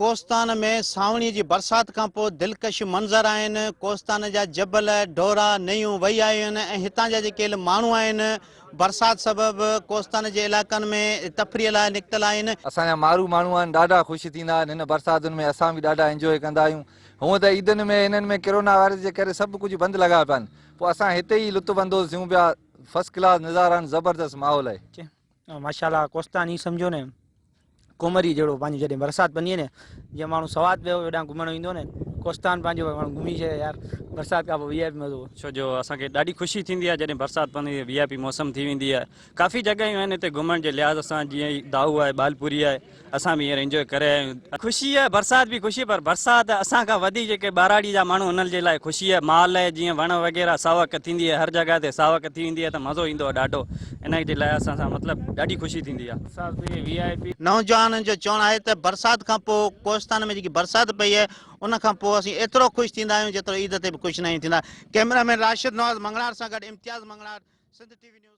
ڪوهستان ۾ سانوڻي جي برسات کانپوء دلڪش منظر آهن، ڪوهستان جا جبل، ڍورا، نيون وهي آيون آهن ۽ هتان جا جيڪي ماڻهو آهن برسات سبب ڪوهستان جي علائقن ۾ تفريح لاء نڪتل آهن. اسان جا مارو ماڻهو آهن ڏاڍا خوش ٿيندا آهن هن برساتن ۾ اسان به ڏاڍا انجوائي ڪندا آهيون هونء ته عيدن ۾ هنن ۾ ڪرونا وائرس جي ڪري سڀ ڪجهه بند لڳا پيا آهن پوء اسان هتي ئي لطف اندوز ٿيون پيا فرسٽ ڪلاس نظارا آهن زبردست ماحول آهي. ماشاءالله ڪوستان هي سمجهو نه ڪومري جهڙو پنهنجو جڏهن برسات پوندي آهي نه جيئن ماڻهو سوات پيو هيڏانهن گهمڻ ويندو نه ڪوستان پنهنجو ماڻهو گهمي ڇڏي يار برسات کان پوء وي آء پي مزو. ڇو جو اسان کي ڏاڍي خوشي ٿيندي آهي جڏهن برسات پوندي آهي وي آء پي موسم ٿي ويندي آهي ڪافي جڳهيون آهن هتي گهمڻ جي لحاظ سان جيئن هي دائو آهي ٻالپوري آهي اسان به هينئر انجوائي ڪري آيا آهيون. خوشي آهي برسات به خوشي پر برسات اسان کان وڌيڪ جيڪي ٻهراڙي جا ماڻهو انهن جي لاء خوشي آهي مال آهي جيئن وڻ وغيره ساوڪ ٿيندي آهي هر جڳهه تي ساوڪ ٿي ويندي آهي ته مزو ايندو آهي ڏاڍو ان جي لاء اسان سان مطلب ڏاڍي خوشي ٿيندي آهي. برسات پئي وي آء پي. نوجوانن جو چوڻ آهي ته برسات کان پوء ڪوهستان ۾ جيڪي برسات پئي آهي ان کان پوء اسين ايترو خوش ٿيندا آهيون جيترو عيد تي به خوش ناهيون ٿيندا. ڪئميرا مين راشد نواز مڱڻهار سان گڏ Imtiaz Manganhar, Sindh T V news.